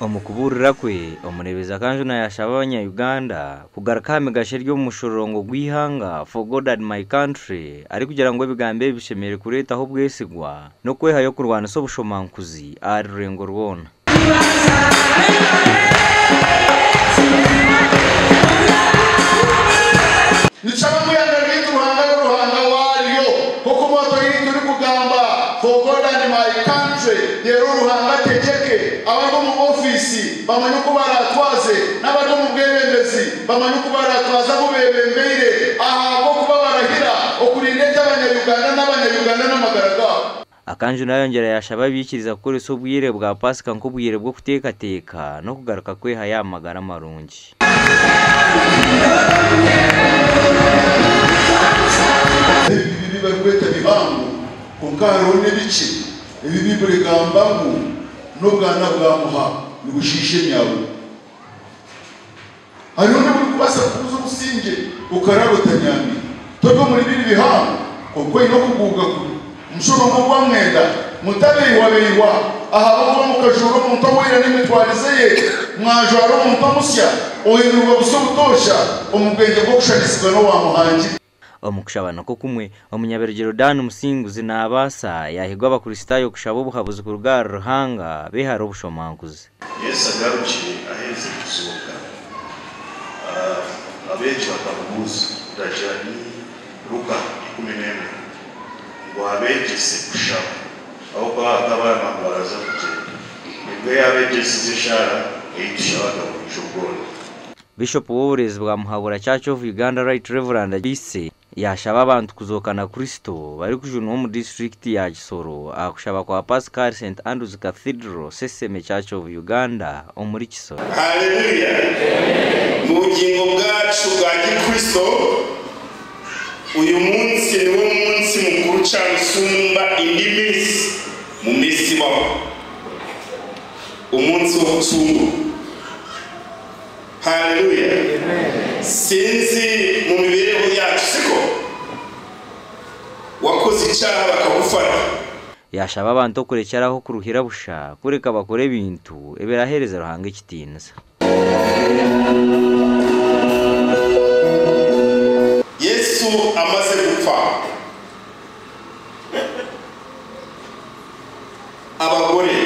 Omu kubuurira kwe, Omureeberezi Akanjuna yaashaba abanya-Uganda kugaruka aha migasho eri omu mushororongo gw'eihanga For God and My Country arikugira ngu ebigambo ebi bishemereire kureetaho obwesigwa n'okwehayo kurwanisa obushomankuzi ahari rurengo rwona. Nitushaba ngu eihanga ryaitu Ruhanga abe Ruhanga waaryo, nk'oku motto yaitu erikugamba, For God and my country, reero Ruhanga ategyeke, abari omu ofiisi bamanye oku baraatwaze, n'abari omu bwebembezi bamanye oku baraatwaze abu beebembeire, ahabw'okuba barahira okurinda eby'abanya-Uganda n'abanya-Uganda n'amagara gaabo. Akanjuna yayongyera yashaba abaikiriza kukoresa obwire bwa Paasika nk'obwire bw'okuteekateeka n'okugaruka kwehayo aha magara marungi. Ebibi ebi barikweta bihango, kwonka hariho n'ebikye ebi Baibuli egamba ngu n'obwana bwa muha nibushiisha emyabo. Hariho n'oburikubaasa kukubuza obusingye okaraara otanyami. Tori omuri biri bihango, kwonka oine okuguubwa kubi. Omushoro nk'ogwa mwenda, mutabeihwabeihwa, ahabw'okuba mukajuura omuntu owaira n'emitwarize ye, mwajwara omuntu omusya, ohindurwa busya obutoosha omu bwengye bw'okushushanisibwa n'Owaamuhangire. Omu kushaba nikwo kumwe, Omunyabiragiro Dan Musinguzi naabaasa yaahigwa Abakristaayo kushaba obuhabuzi kuruga ahari Ruhanga beehare obushomankuzi. Yesu agarukire aherize kuzooka, abeegi bakamubuuza, Ndagira ni Luka 11, ngu abeegyese kushaba, ahabw'okuba bakaba baramanya ngu baraza kugyenda. Nibwo yaabeegyesize eshaara ei tushabaga buriijo bwona. Bishopu w'obureezi bwa Muhabura Church of Uganda Right Reverand Bise yaashaba abantu kuzooka na Kristo barikujunwa omu disiturikiti ya Kisoro aha kushaba kwa Paasika ahari St Andrews Cathedral Seseme Church of Uganda omuri Kisoro. Haleluya! Mu bugingo bwacu bwa Gikristo, uyu munsi niwo munsi mukuru cyane usumba indi minsi mu minsi ibaho, umunsi wo gucungurwa. Haleluya! Sinzi mu mibereho yacu siko? Wakoze icyaha bakagufata. Yaashaba abantu okurekyera aho kuruhira busha kureka bakore ebintu ebiraaheereze Ruhanga ekitiinisa. Yesu amaze gupfa, abagore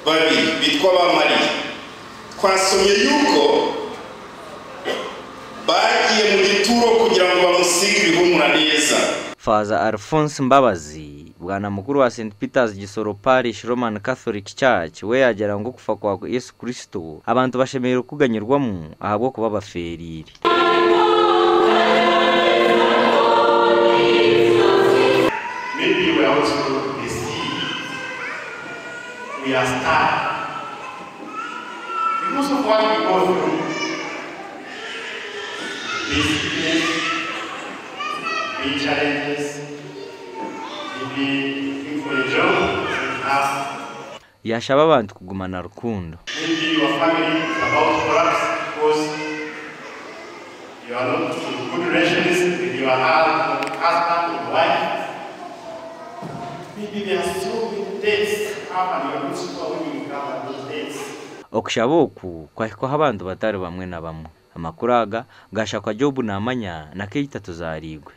babiri bitwa ba Mariya Twasomye yuko bagiye mu gituro kugira ngo bamusige ibihumura neza. Faaza Alphonse Mbabazi, Bwana mukuru wa Saint Peter's Gisoro Parish Roman Catholic Church we yaagira ngu okufa kwa Yesu Kristo abantu bashemereire kukuganyirwamu ahabw'okuba bafeereire. Maybe we are also the seed, we are stuck because of what we go through, the sickness, the challenges, maybe looking for a job, we have. Yaashaba abantu kuguma na rukundo. Maybe your family is about to collapse because you are not in good relations with your husband or wife. Maybe there are so many debts up and you are not sure when you will cover those debts. Okushaba oku kwahikwaho abantu batari bamwe na bamwe. Amakuru aga gaashakwa Job Namanya na Keita Tuzariirwe.